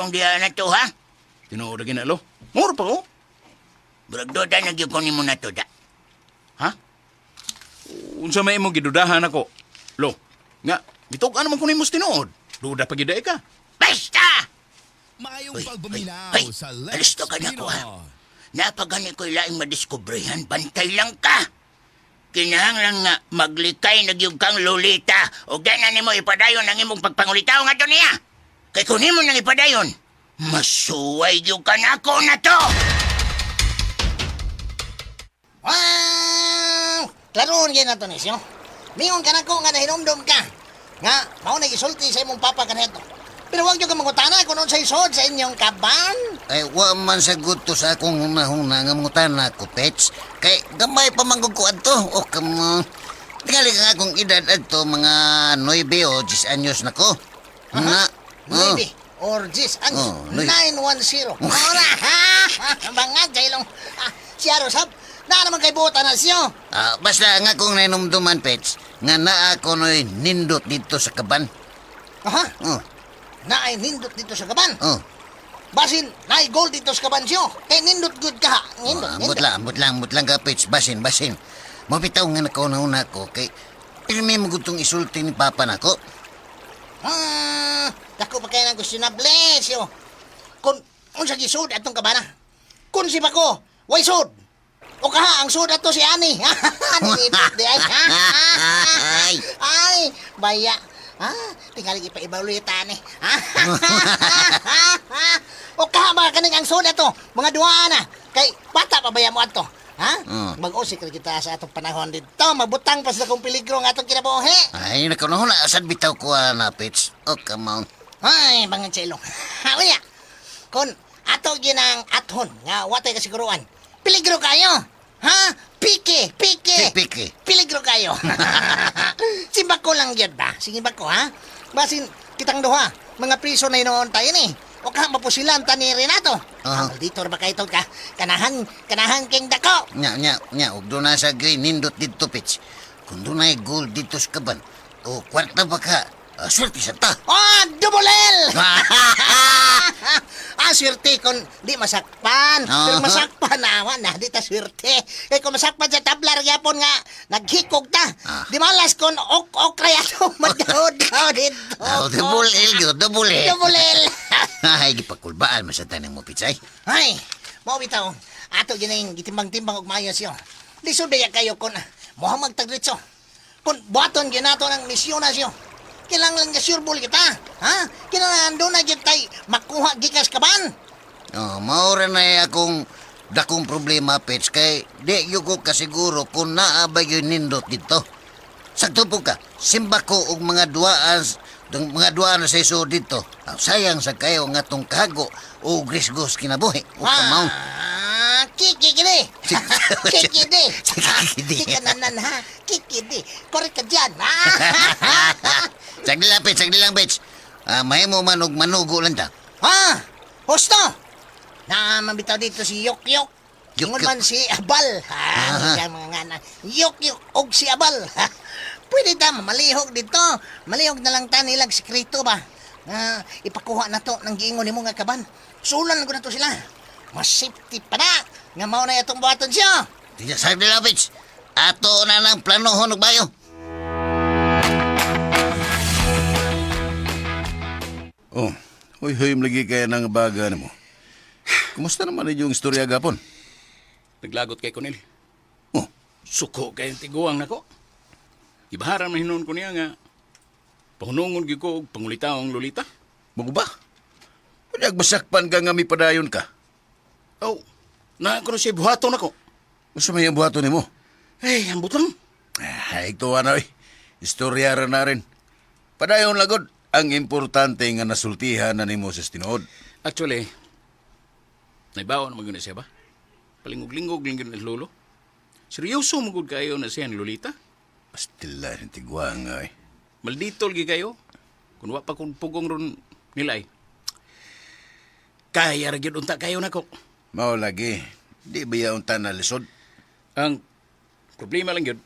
tarong diha na to, ha? Tinuod na lo. Mura pa ko. Murag duda na gyud ko nimo na to, da. Ha? Unsa may imong gidudahan ako? Lo, nga, bitog naman ko nimo sa tinuod. Duda pa gyud ay ka. Basta! Maayong Uy, pagpaminaw ay, ay, sa alis Let's to ka na ko, ha? Pinoy. Napagani ko'y laing madiskubrehan, bantay lang ka. Kinahanglan nga maglikay na gyud kang lolita o gana nimo ipadayon ang imong pagpangulitaw nga niya. Kay kung nimo nang ipadayon, masuway gyud ka nako na to. Wow! Klaroon gyud nato ni siyo. Mingon ka nako nga nahinumdum ka. Nga, mao na gisulti sa imong papa kanito. Pero wag gyud ka mangutana kung unsay sod sa inyong kaban. Ay, wa man sa gusto sa akong hunahuna nga mangutana ko, Pets. Kay gamay pa man gud ko adto. O kamo. Tingali ka nga akong edad adto mga 9 o 10 anyos na ko. Nga. Oh. 9 or 10 anyos. Oh, nueve. 910. Mao na. Bangag kay long. Ah, siya ro sab. Na naman kay buota na siyo. Ah, basta nga akong nainumduman, Pets, nga naa ko no'y nindot dito sa kaban. Aha, Oh, naay nindot dito sa kaban. oh. Basin, naay gold dito sa kaban siyo. Kay nindot good ka. Nindot, Oh, ambot nindot. lang, ambot lang, ambot lang ka, Pets. Basin, basin. Mabitaw nga nakauna-una ko kay pirmi mo gutong isulti ni Papa nako. Ah, dako pa kayo ng questionable siyo. Kung unsa gisud atong kabana. Kung si Bako, way sud. O kaha, ang sud ato si Ani. Ani ipit di ay. Ay. Ay, baya. Ah, tingali ipaibaluita ni. O kaha ba kaning ang sud ato, mga duha na. Kay bata pa baya mo ato. Ha? Mag-usik ra kita sa atong panahon dito. Mabutang pa sa akong peligro nga atong kinabuhi. Ay, nakauna-una, sad bitaw ko na, Pets. Oh, come on. Ay, bangan sa ilong. Unya, kung ato ginang athon, nga watay kasiguruan, peligro kayo. Ha? Pike, pike. Pike. Peligro kayo. Simba ko lang yun ba? Sige ba ko, ha? Basin, kitang duha, mga priso na inoon tayo ni. O ka, mapusilan ta ni Renato. Aha. Ah, maldito ra ba kayo ka? Kanahan, kanahan king dako. Nya, nya, nya, ug doon na sa green, nindot dito, Pets. Kung doon ay gold dito sa kaban, o kwarta ba ka, ah, swerte sa ta. Oh, double L! Ah, swerte kung di masakpan. Pero masakpan na, awa na, di ta swerte. Kay kung masakpan sa tablar gyapon nga, naghikog ta. Di malas kung ok-ok kaya to, magdaod-daod dito. Oh, double L yun, double L. Double L. Ay, gipakulbaan man sa tanang mo, Pets, ay. Ay, mao bitaw. Ato gining gitimbang-timbang og maayo siyo. Lisod ba kayo kung mohamag tagritso. Kung buhaton ginato ng misyon na siyo. Kailangan nga sureball kita. Ha? Kailangan doon na gyud tay makuha gikas kaban. Oh, maura na ay akong dakong problema, Pets, kay di yun ko kasiguro kung naa ba yun nindot dito. Sakto po ka, simba ko og mga duaan, mga duaan sa iso dito. Ah, sayang sa kayo nga tong kago o grisgos kinabuhi. O kamaw. Ah, kikidi. Kikidi. Kikidi. Kikananan ha. Kikidi. Korek ka dyan. Ha? Sagli lang, Pets, sagli lang, Pets. Ah, mahimo man og manugo lang ta. Ha? Husto. Na mabitaw dito si Yok Yok. Yok Ingon Yok. man si Abal. Ha, siya mga nga na. Yok Yok og si Abal. Ha? Pwede ta malihog dito. Malihog na lang ta nilag sekreto ba. Ah, ipakuha na to ng giingon nimo nga kaban. Sulan ko na to sila. Mas safety pa na. Nga mao na itong buhaton siya. Tiya, sagli lang, Pets. Ato na lang planohon og bayo. Oh, hoy hoy lagi kaya ng baga na mo. Kumusta naman yung istorya gapon? Naglagot kay Kunil. Oh, Suko kay ang tiguang nako. Ibaharan man hinuon ko niya nga pahunungon gyud ko og pangulitaw ang lolita. bago ba? Kunyag masakpan ka nga mipadayon ka. Oh, na ko na siya buhaton ako. Gusto may ang buhaton nimo? Ay, ambot lang. Ay, tuwa na oy. Istorya ra na rin. Padayon lagod. Ang importante nga nasultihan na nimo sa tinuod. Actually, naibaon naman yun na siya ba? Palingog-lingog lang yun ang lolo. Seryoso mo gud kayo na siya ni Lolita? Pastila rin tigwang ay. Maldito lagi kayo. Kung wa pa kong pugong ron nila ay. Kaya ra gyud unta kayo nako. Mao lagi. Di ba yaon ta na lisod? Ang problema lang gyud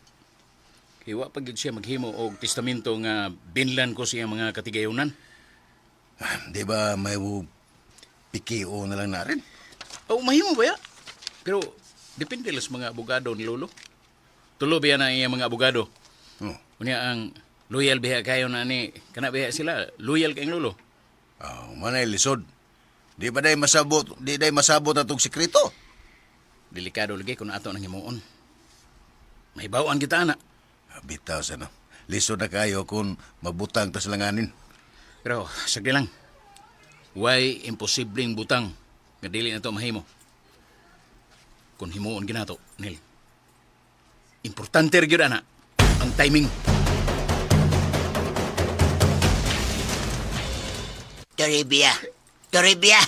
kay wa pa gyud siya maghimo og testamento nga binlan ko siya mga katigayonan. Di ba may PKO na lang na rin. Oh, mahimo ba ya? Pero depende lang sa mga abogado ni Lolo. Tulo biya na iya mga abogado. Oh. Unya ang loyal biya kayo na ni kana biya sila loyal kay Lolo. Oh, manay lisod. Di ba day masabot, di day masabot atong sekreto? Delikado lagi kung ato nang himuon. May bawaan kita ana. Ah, bitaw sa no. Lisod na kayo kung mabutang tas langanin. Pero sagdi lang. Why imposibleng butang nga dili na to mahimo. Kung himuon ginato, Nil. Importante ra gyud ana ang timing. Toribia. Toribia.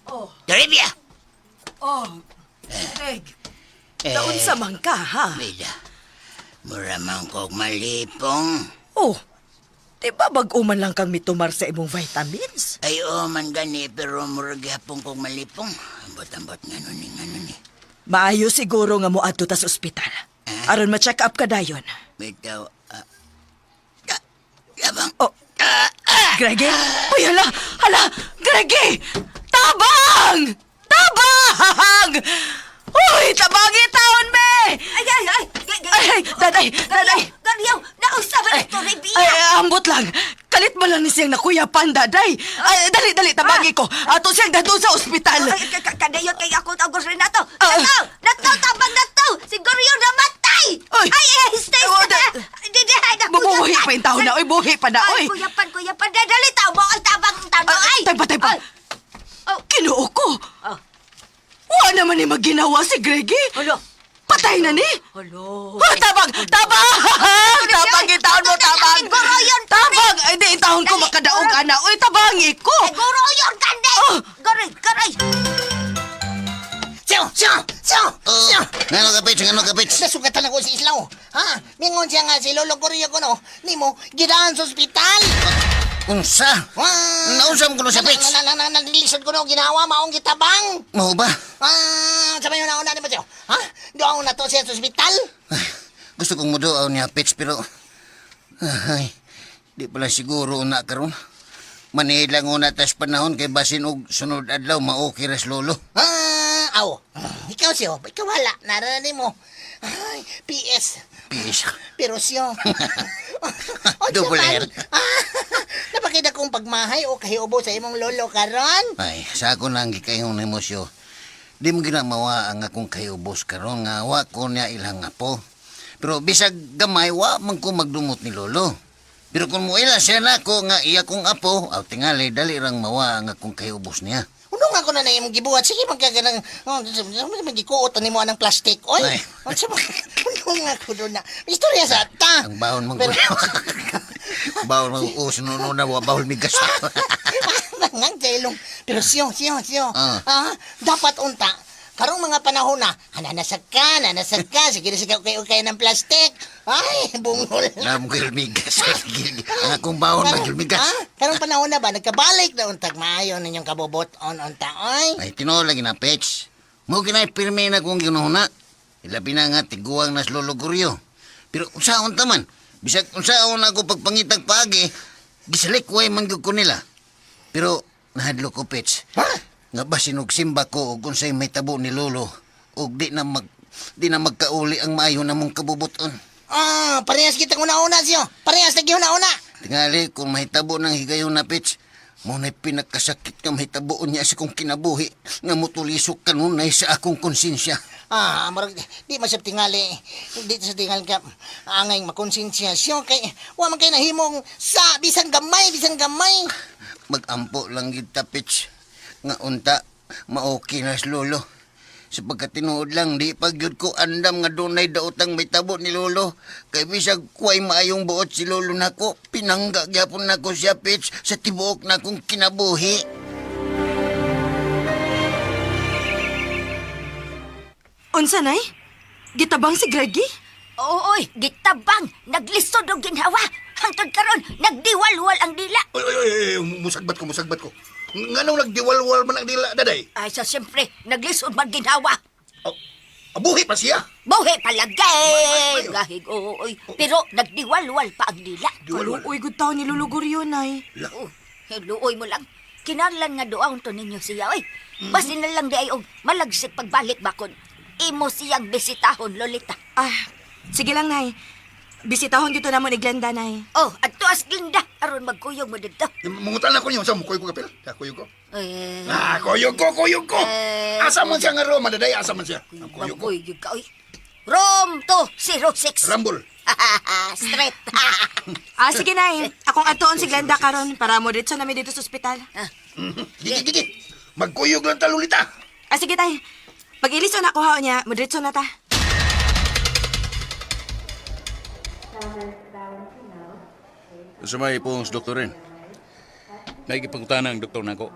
Oh. Toribia. Oh, Greg. Naunsa man ka, ha? Bida. Mura man kog malipong. Oh, di ba bag-o man lang kang mitumar sa imong vitamins? Ay, oo man gani, pero mura gihapon kog malipong. Ambot-ambot nga nun ni, nga nun ni. Maayo siguro nga moadto ta sa ospital. Aron ma-check up ka dayon. Bitaw, ah, labang. Oh. Greggy? Uy, hala! Hala! Greggy! Tabang! Tabang! Uy, tabangi taon, be! Ay, ay, ay! Ay, ay, daday, daday! Garyaw! Nausa ba na ito, Rebia? Ay, ay, ambot lang. Kalit mo lang ni siyang nakuyapan, daday. Ay, dali, dali, tabagi ko. Ato siyang dadun sa ospital. Ay, kadayon kay ako August Renato! Ah. Nataw! Nataw! Tabang nataw! Siguro yun namatay! Ay. Ay, eh, stay, Ay, oh, stay! Di, di, ay, naku, Bubuhi pa yung tao na, oy, buhi pa na, Ay, oy. kuyapan, kuyapan. Dali, tao mo ang tabang tano, Ay, ay! tay pa, tay pa. Ay. Oh. Kinoo ko. Oh. Wa naman ni magginawa si Greggy. Alo. Patay na ni. Alo. Oh, tabang! Tabang! Tabang, itaon mo, tabang! Siguro yun, Tabang! Ay, di, itaon ko Dali, makadaog, guro. ana. Uy, tabangi ko! Siguro yun, kandi! Oh. Garay, garay! Siyo, siyo, siyo, Oh, siyo. ngano ka, Pits? Ngano ka, Pits? Nasugatan ako si Islaw. Ha? Mingon siya nga si Lolo Goryo ko no. Nimo, gidaan sa ospital. Unsa? Ah! Naunsa mo kuno siya, Pits? Na, na, na, na, Nilisod ko no, ginawa, maong gitabang. Mao ba? Ah, sa mayo na una ni ba siyo? Ha? Doon na to siya sa ospital? Ay, gusto kong muduaw niya, Pits, pero... Ay, di pala siguro una karon. Manihid lang una tas panahon kay basin og sunod adlaw maokay ras lolo. Ah, aw. Ikaw siyo, ikaw wala. Narani mo. Ay, PS. Peace. Pero siyo. O, Double siya man. R. Ah, napakita kong pagmahay o kahiubo sa imong lolo karon. Ay, sa ako lang gikayong nemosyo. Di mo ginamawa ang akong kayubos karon nga wa ko niya ilang apo. Pero bisag gamay wa man ko magdumot ni lolo. Pero kung muila siya nako nga iya kong apo, aw tingali dali rang mawa ang akong kayubos niya. Uno nga ko na na imong gibuhat. Sige, magkaganang, oh, magikuot ni mo anang plastic. Oy, Ay. unsa ba? Uno nga ko doon na. Istorya sa ta. Ang bahon mong Pero- Bahon mong uso no na wa bahon migas. Nang jailong. Pero siyo, siyo, siyo. Ah. Ah, dapat unta. Karong mga panahon na, hananasag ka, nanasag ka, sige na sige, okay, okay ng plastic. Ay, bungol. Na mo migas. Ang akong bahon magilmigas. Ah, karong panahon na ba, nagkabalik na untag maayo ninyong kabobot on unta, oy. Ay tinuod lagi na pets. Mo kinay pirmi na kong ginuhuna. Ilabi na nga tiguang nas lolo Guryo. Pero unsaon ta man? Bisag unsaon ako pagpangitag paagi, gisalikway man gyud ko nila. Pero nahadlo ko pets. Ha? Nga basin og simba ko og unsay may tabo ni lolo og di na magkauli ang maayo na mong kabubuton. Ah, parehas kitang una-una siyo. Parehas lagi una-una. Tingali, kung mahitabo ng higayon na pits, mo na'y pinakasakit nga mahitaboon niya sa kong kinabuhi nga mutulisok kanunay sa akong konsensya. Ah, murag di man sa tingali. Di sa tingali ka angay makonsensya siyo kay wa man kay nahimong sa bisan gamay, bisan gamay. Magampo lang gid ta, pits. Nga unta, maoki na sa lolo. Sa pagkatinuod lang, di pa gyud ko andam nga dunay daotang may tabo ni lolo. Kay bisag kuway maayong buot si lolo nako, pinangga gyapon nako siya, pits, sa tibuok nakong kinabuhi. Unsa, nay? Gitabang si Greggy? Oo, oy, gitabang! Naglisod og ginhawa! Hangtod karon, nagdiwalwal ang dila! Oy, oy, oy, oy, musagbat ko, musagbat ko. Nganong nagdiwalwal man ang dila, daday? Ay, sa siyempre, naglisod man ginhawa! Oh, abuhi pa siya. Buhi palagay! Gahig, oo, oy. Pero nagdiwalwal pa ang dila. Diwalwal. Kaluoy gud taon ni Lolo Guryo, nay. Oh, luoy mo lang. Kinahanglan nga duawon to ninyo siya oy. Basin na lang di ay og malagsik pagbalik bakon. Imo siyang bisitahon, Lolita. Ah, sige lang, Nay. Bisitahon gyud to namo ni Glenda, Nay. Oh, adto as Glinda aron magkuyog mo didto. Mungutan ako niyo sa mo kuyog ko kapil. Ya, kuyog ko. Eh, Ah, kuyog ko, kuyog ko. Eh. Asa man siya nga Roma, daday, asa man siya. Ah, kuyog ko. Bagoy gyud ka oy. Room 206. Rambol. Straight. Ah, sige, Nay. Akong atuon si Glenda karon para mo diretso nami dito sa ospital. Gigi, gigi. Magkuyog lang ta, Lolita. Ah, sige, Tay. Pag-ilis na ako haon niya, mo diretso na ta. Sa may pong doktorin. Nakikipagutana ang doktor nako.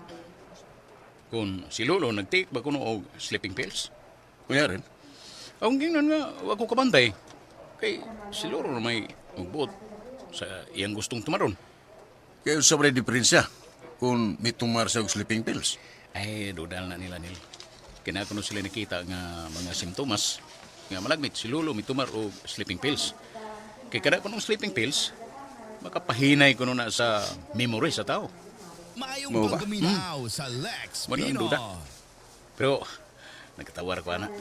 Kung si Lolo nag-take ba kuno og sleeping pills? Kunya rin. Ang gingnan nga, wa ko kabantay. Kay si Lolo na may magbuot sa iyang gustong tumaron. Kaya sa may diferensya kung mitumar sa og sleeping pills. Ay, dudal na nila nil. Kina kuno sila nakita nga mga simptomas nga malagmit si Lolo mitumar og sleeping pills. Kay kada kunong sleeping pills, makapahinay kuno na sa memory sa tao. Maayong Mo ba? pagkuminaw sa Lex Mo na ang Pino. duda. Pero nagkatawar ko ana.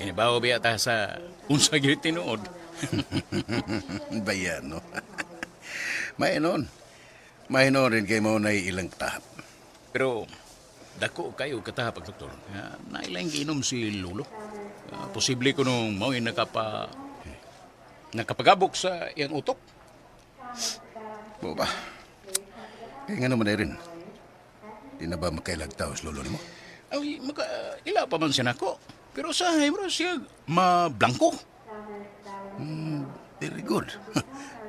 Kaya bawo biya ta sa unsa gyud tinuod. Bayan, no? May noon. May noon rin kay mo na ilang tahap. Pero dako kayo katahap ang doktor. Nga, nailang giinom si Lolo. Ah, posible ko nung mao'y nakapagabok sa iyang utok. Mo ba? Kaya nga naman na rin. Di na ba makailagtaw sa lolo nimo? Ay, maka, ila pa man siya nako. Pero sa bro, siya mablangko. Very good.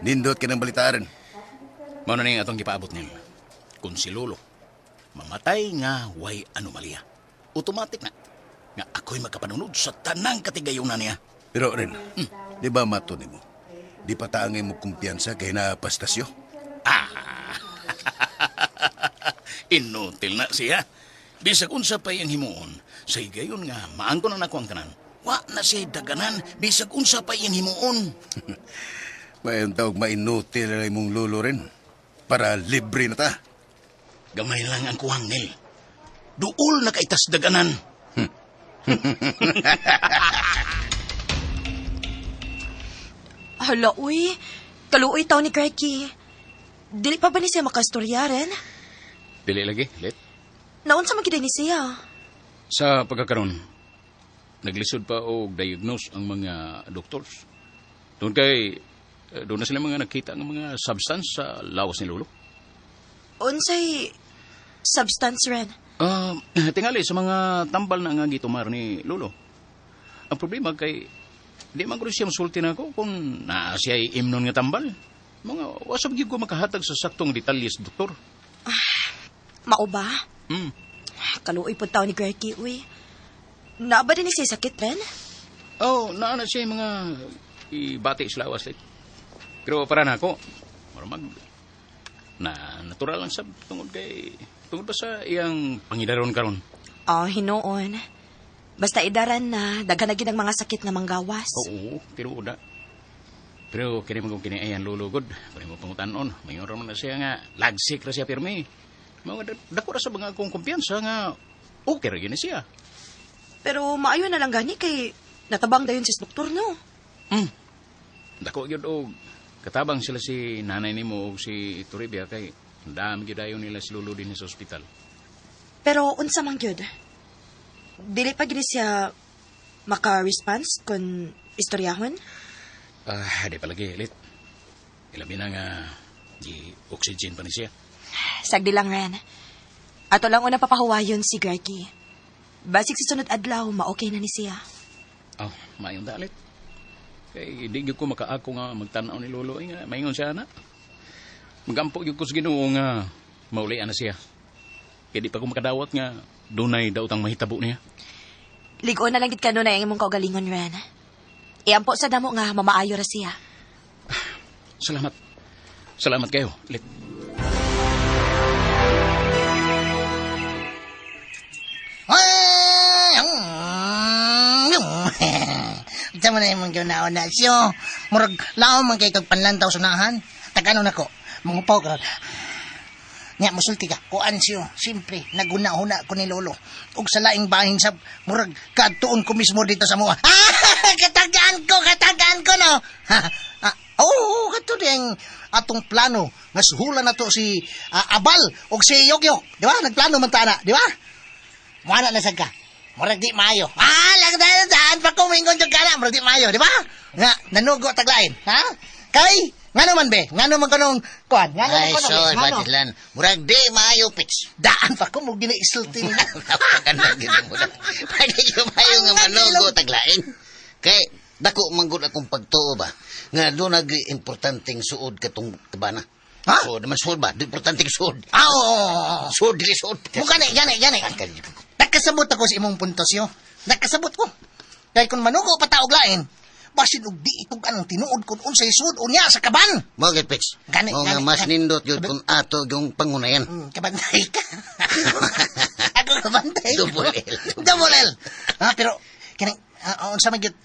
Nindot ka ng balita rin. Mao na ning atong gipaabot niya. Kung si Lolo, mamatay nga way anomalya. Automatic na. Nga ako'y makapanunod sa tanang katigayunan niya. Pero rin, di ba mato nimo? Di pa taangay mo kumpiyansa kay na pastasyo? Ah! Inutil na siya. Bisag unsa pa iyang himuon, sa higayon nga maangko na nako ang tanan. Wa na siya daganan, bisag unsa pa iyang himuon. Mayroon tawag mainutil na imong lolo rin. Para libre na ta. Gamay lang ang kuhang nil. Duol na kaitas daganan. Hala, uy. Kaluoy taw ni Greggy. Dili pa ba ni siya makastorya rin? Dili lagi, lit. Naunsa man gid ni siya. Sa pagkakaroon, naglisod pa og diagnose ang mga doctors. Doon kay, doon na sila mga nakita ng mga substance sa lawas ni Lolo. Unsay substance rin? Ah, tingali sa mga tambal na nga gitumar ni Lolo. Ang problema kay di man ko siya masulti na ako kung naa siya imnon nga tambal. Mga wasab gyud ko makahatag sa saktong detalye sa doktor. Mao ba? Kaluoy pud taw ni Greggy, uy. Naa ba din ni siya sakit rin? Oh, naa na siya mga ibati sa lawas. Like. Pero para na ako, mag na natural lang sab tungod kay tungod ba sa iyang pangidaron karon. Oh, hinuon. Basta idaran na, daghan na gid ang mga sakit nga manggawas. Oo, tinuod na. Pero kini man kung kiniayan lulugod, kini mo pangutanon, mayon ra man na siya nga lagsik ra siya pirmi. Mga dako ra sa mga akong kumpiyansa nga okay ra gyud ni siya. Pero maayo na lang gani kay natabang dayon si doktor, no? Dako gyud og katabang sila si nanay nimo og si Toribia kay ang dami gyud ayon nila si Lolo din sa ospital. Pero unsa man gyud? Dili pa gid siya maka-response kun istoryahon? Ah, di palagi lit. Ilabi na nga di oxygen pa ni siya. Sagdi lang ren. Ato lang una papahuwayon si Greggy. Basig sa sunod adlaw, ma-okay na ni siya. Oh, maayong dalit. Kay di gyud ko makaako nga magtan-aw ni Lolo ay nga maingon siya ana. Magampo gyud ko sa Ginoo nga maulian na siya. Kay di pa ko makadawat nga dunay daotang mahitabo niya. Ligo na lang gid kanunay ang imong kaugalingon ren. Iampo sa damo nga mamaayo ra siya. Salamat. Salamat kayo, Lit. Unsa man na imong ginauna siyo. Murag laom man kay kag panlantaw sunahan. Tagano nako. Mangupaw karon. Nya musulti ka. Kuan siyo, simpre naguna-huna ko ni lolo. Ug sa laing bahin sa murag kadtuon ko mismo dito sa mua. Ah, katagaan ko no. Ah, oo, kato ding atong plano nga suhulan nato si Abal ug si Yogyok, di ba? Nagplano man ta na, di ba? Muana na sad ka. Murag di maayo. Ah, lang daan daan pa ko mingon jud kana, murag di maayo, di ba? Nga nanugo taglain, ha? Kay ngano man be? Ngano man kanong kuan? Ngano man Ay, kanong? so, Ngano? Patilan. Murag di maayo, Pits. Daan pa ko mo ginaisulti nila. Napakaganda gid mo na. Pwede yung maayo nga manugo taglain. Kay dako man gud akong pagtuo ba nga doon nag importanteng suod katong kabana. Ha? Suod naman suod ba? Importanteng suod. Ah, oo, oo, oo. Suod dili suod. Mukha na, gani, gani. Nakasabot ako sa imong puntos yo. Nakasabot ko. Kay kung manugo pa taog lain, basin og di itog anong tinuod kung unsay suod unya sa kaban. Mo gid Pits. Gani, Mo nga gani, mas gani. nindot yun kung ato yung pangunayan. Kabantay ka. Ako kabantay. Double L. Double L. Ah, pero kini unsa man gyud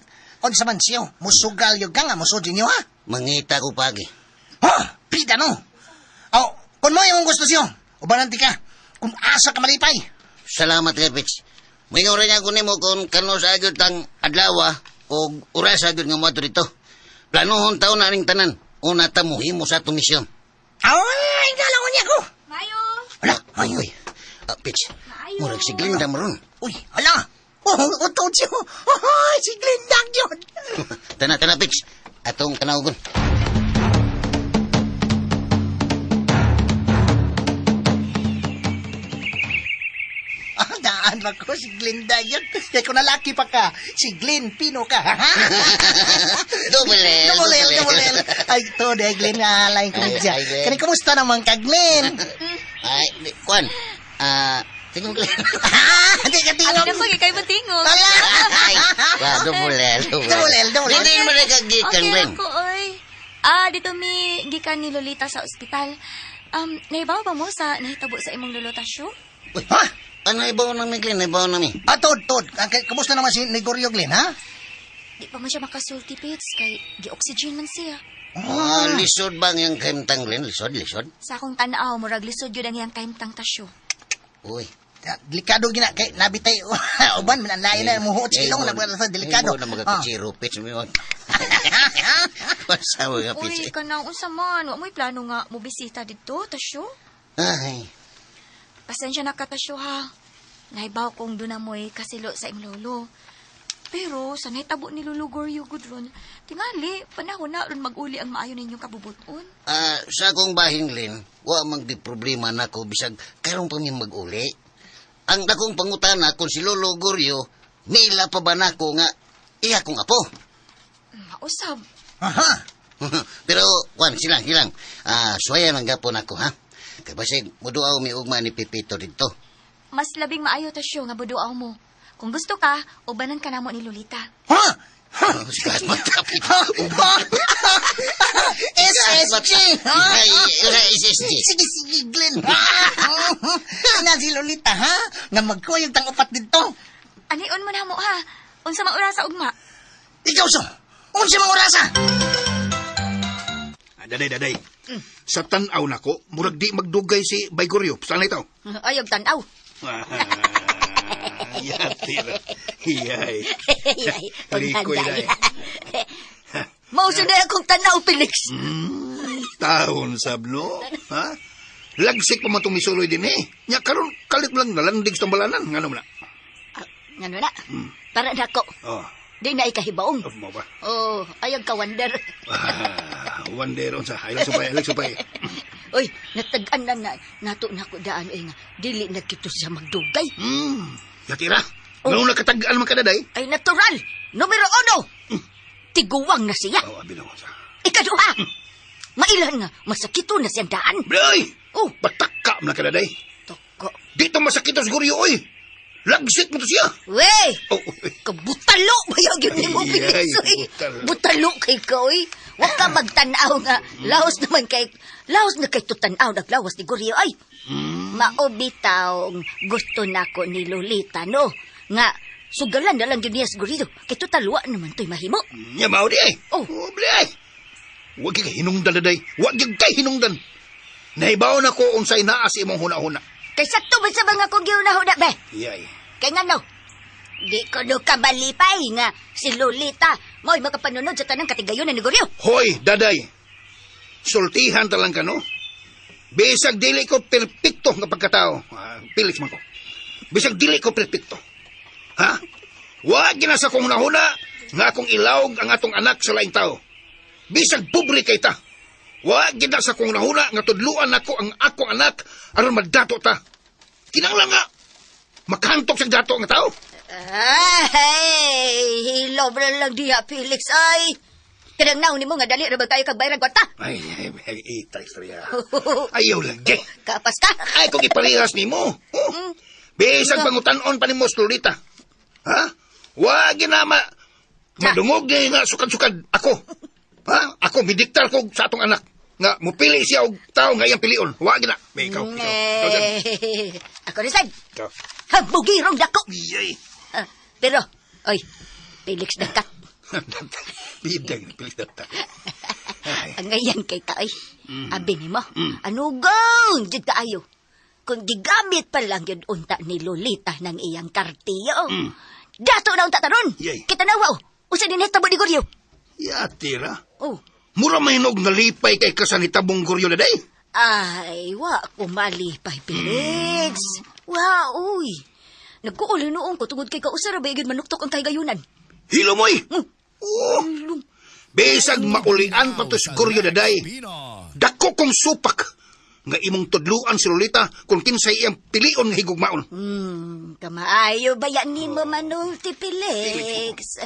unsa man siyo, musugal gyud ka nga musud ninyo ha. Mangita ko pagi. Ha, pida no. Aw, kung mo imong gusto siyo, ubanan ti ka. Kung asa ka malipay. Salamat kay Pits. Mingon rin ako nimo kung kano sa agyod tang adlaw o oras agyod nga moadto dito. Planohon taon na ning tanan. Una ta muhimo sa atong misyon. Ay, galaw niya ko. Mayo! Ala, ay, Uy, Pits. Murag si Glinda maron. Uy, ala. Oh, utod siyo. Oh, si Glinda yun. Tana, tana, Pits. Atong tanawgon. Ah, daan ba ko si Glinda yun. Kaya kung nalaki pa ka, si Glenn Pino ka. Double L. Double L, double L. Ay, ito, de, Glenn, lain ko Ay, dyan. ay, Glenn. Kani, kumusta naman ka, Glenn? Ay, di, Kwan. Ah, tingog Glenn. Ah, hindi ka Ano tingog. na pag ikay matingog? Ala. Ay, wa, double L. Double L, double L. Hindi mo na kagikan, Okay Glenn. ako, oy. Ah, dito mi gikan ni Lolita sa ospital. Naibaw ba mo sa nahitabo sa imong lolo Tasyo? Uy, Ha? ano ibaw nami, Glenn? Ibaw nami. Ah, tod, tod. Ah, kumusta naman si Negorio, Glenn, ha? Di pa man siya makasulti, Pits, kay gi-oxygen man siya. Ah, lisod bang yung kahimtang, Glenn? Lisod, lisod. Sa akong tan-aw, murag lisod yun ang iyang kahimtang Tasyo. Uy. Ah, delikado gina kay nabitay uban man ang lain na muhuot sa ilong na sa delikado. Ay, mo na magkakutsiro, Pits. Mo yun. Pasawa ka, Pits. Uy, kanang unsa man, wa mo'y plano nga mo bisita didto, Tasyo. Ay, Pasensya na ka, Tasyo, ha. Naibaw kong doon na mo'y kasilo sa imong lolo. Pero sa nahitabo ni Lolo Goryo Gudron, tingali, panahon na ron mag-uli ang maayo ninyong kabubuton. ah, sa akong bahin, Glenn, wa mang di problema nako bisag karon pa mi mag-uli. Ang dakong pangutana kung si Lolo Goryo, mila pa ba nako nga iya kong apo. Mausab. Aha. Pero, kwan, silang, silang. Ah, suwaya lang gapon ako, ha? Kay basig, muduaw mi ugma ni Pipito dito. Mas labing maayo, Tasyo, nga buduaw mo. Kung gusto ka, ubanan ka namo ni Lolita. Ha? Sigas matapit. SSG. Ay, ura, SSG. Sige, sige, Glenn. Ina si Lolita, ha? Nga magkuyog tang upat dito. Anion mo na mo, ha? Unsa man oras sa ugma? Ikaw, so. Unsa mang orasa? Ah, daday, daday. Sa tan-aw nako, murag di magdugay si Baygoryo. Saan na ito? Ayog tanaw. Yatira. Hiyay. Likoy Paghanday. na eh. Mauso na akong tanaw, Felix. Taon sabno. Ha? Lagsik pa man itong misuloy din eh. Nya karon kalit mo lang nalandig sa tambalanan. Ngano mo na? Ah, ngano na? Para nako. Oh, Di na ikahibaong. of mo ba? Oh, ayog ka wonder. Ah, one day ron sa. Ilang supay, ilang supay. Uy, natag-an na na nato nako daan ay nga dili na kito siya magdugay. Yatira. Oh. Ngano nakatag-an man ka daday? Ay natural. Numero uno. Tiguwang na siya. Oh, abi lang sa. Ikaduha. Mailan nga masakito na siyang daan. Blay! Oh, Batak ka man ka daday. toko. Dito masakit ang siguro oy. Lagsit mo to siya. Wey! Oh, oy. Kabutalo ba yung yun ni mo, Ay, Felix? ay, Uy, butalo. Butalo kay ka, uy. Huwag ka magtanaw nga. Laos naman kay... Laos na kay tutanaw naglawas ni Goryo, ay. Maobitaw gusto nako ni Lolita, no? Nga, sugalan na lang yun niya sa Goryo. Kay tutalwa naman to'y mahimo. Nya mao di ay. Oh. Oh, blay. Wag kay hinungdan daday. Wag gyud kay hinungdan. Nahibaw na ko unsay naa sa imong huna-huna. Kay sakto ba sa mga kong gihuna-huna, be? Yay. Kay ngano? Di ko no kamalipay nga si Lolita mo'y makapanunod sa tanang katigayon ni Goryo. Hoy, daday. Sultihan ta lang ka, no? Bisag dili ko perpekto nga pagkatao. Ah, Felix man ko. Bisag dili ko perpekto. Ha? Wa gina sa kong hunahuna nga akong ilawg ang atong anak sa laing tao. Bisag pobre kay ta. Wa gina sa kong hunahuna nga tudluan nako ang akong anak aron magdato ta. Kinahanglan nga makahantok sa dato nga tao. Ay, hilob na lang diha, Felix. Ay, kanang naon nimo nga dali ra ba kayo kag bayran kwarta? Ay, ay, ay, ita istorya. Ayaw lagi. Kapas ka. Ay, kung iparehas nimo. Oh. Bisag pangutanon pa nimo sa Lolita. Ha? Wag na ma... Madungog ni nga sukad-sukad ako. Ha? Ako, midiktar ko sa atong anak. Nga, mupili siya og tao nga iyang pilion. Wag na. May ikaw, ikaw. Ikaw, Jan. Eh, ako na sad. Ikaw. Habugirong dako. Iyay. Ah, pero, oy, Felix dagkat. Bidang, pilit na. Ay. Ang ngayan kay taoy. Abi nimo, anugang jud kaayo. Kung gigamit pa lang yun unta ni Lolita ng iyang kartiyo. Dato na unta taron. Yay. Kita na wow. Usa din hitabo ni Goryo. Yatira. Oh. Mura mahinog nalipay kay kasanitabong guryo na day. Ay, wa ko malipay, Felix. Wa, uy. Nagkuulo noong ko tungod kay kausa ra ba igid manuktok ang kahigayunan. Hilo mo'y. Oh. Bisag maulian pa to si Guryo daday. Dako kong supak nga imong tudluan si Lolita kung kinsay iyang pilion nga higugmaon. Kamaayo ba yan ni mo manulti, Felix?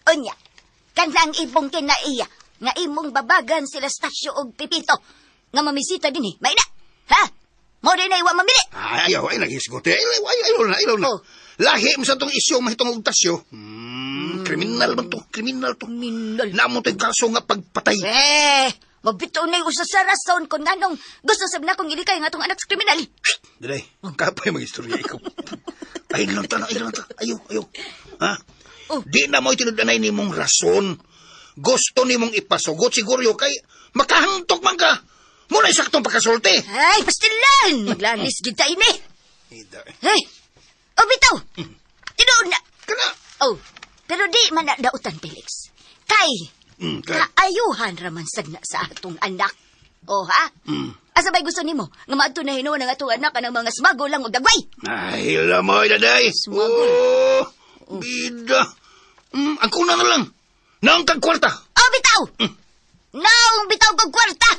Unya, kanang ibong kinaiya, nga imong babagan sila Stasyo og Pipito, nga mamisita din eh. May na, ha? Mo rin na iwa mamili. Ay, ayaw, ay, nagisgote. Ay, ay, ay, ayaw na, ayaw na. Oh. Lahi mo sa tong isyo mahitong og tasyo. Kriminal man to, kriminal to. Kriminal. Namo to'y kaso nga pagpatay. Eh, mabito na yung usa sa rason kung anong gusto sab na kong ilikay nga atong anak sa kriminal. Daday, kapay mag-istorya ikaw. Ay, lang ta, ay, lang ta. Ayaw, ayaw. Ha? Oh. Di na mo itinudanay ni mong rason. Gusto ni mong ipasugot siguro kay makahantok man ka. Muna saktong pagkasulti. Ay, pastilan! Maglalis gid ta ini. Ida, eh. Hey, o bitaw! Tinuod na. Kana. Oh, pero di man na dautan, Felix. Kay, Kay. kaayuhan raman sad na sa atong anak. O ha? Asa ba'y gusto nimo nga maadto na hinuon ang atong anak kanang mga smago lang og dagway? Ay, lamoy, daday. Smuggle. Oh, bida. Ang kuna na lang. Naong kag kwarta. O bitaw! Naong bitaw kog kwarta!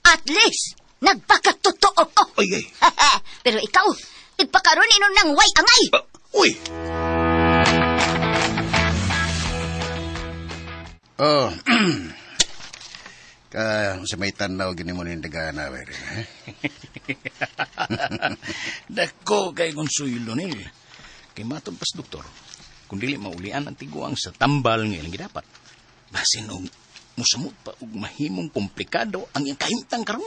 At least, nagpakatotoo ko. Ay, ay. Pero ikaw, tigpakaroon inon ng way angay! Ah, uy. Oh. Ka sa may tanaw gini mo ning dagana ba rin, eh? Dako kay konsuelo nil. Kay matod pas doktor, kung dili maulian ang tiguang sa tambal nga ilang gidapat. Basin og musamot pa og mahimong komplikado ang iyang kahimtang karon.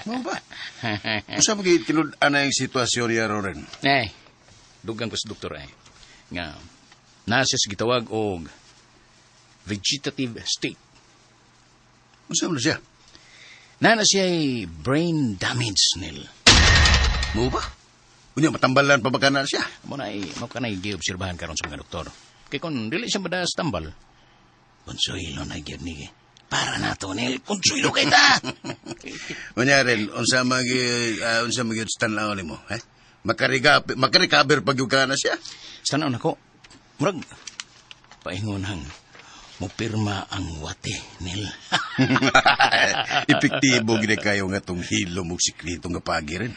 Mao ba? Usa pa gyud tinud-an na yung sitwasyon niya ron. Ay, dugang ko sa doktor ay nga nasa sa gitawag og vegetative state. Unsa man siya? Nana siya ay brain damage nil. Mao ba? Unya matambalan pa ba kana siya? Mo na ay mo kanay giobserbahan karon sa mga doktor. Kay kun dili siya madaas tambal, konsuelo na gyud ni para nato nil konsuelo kay ta. Unya rin unsa man gyud unsa man gyud tan-aw nimo, eh? Makariga makarecover pa gyud kana siya. Sa taon nako, murag paingon hang mupirma ang wate nil. Epektibo gid kayo nga tong hilom ug sikreto nga pagi rin.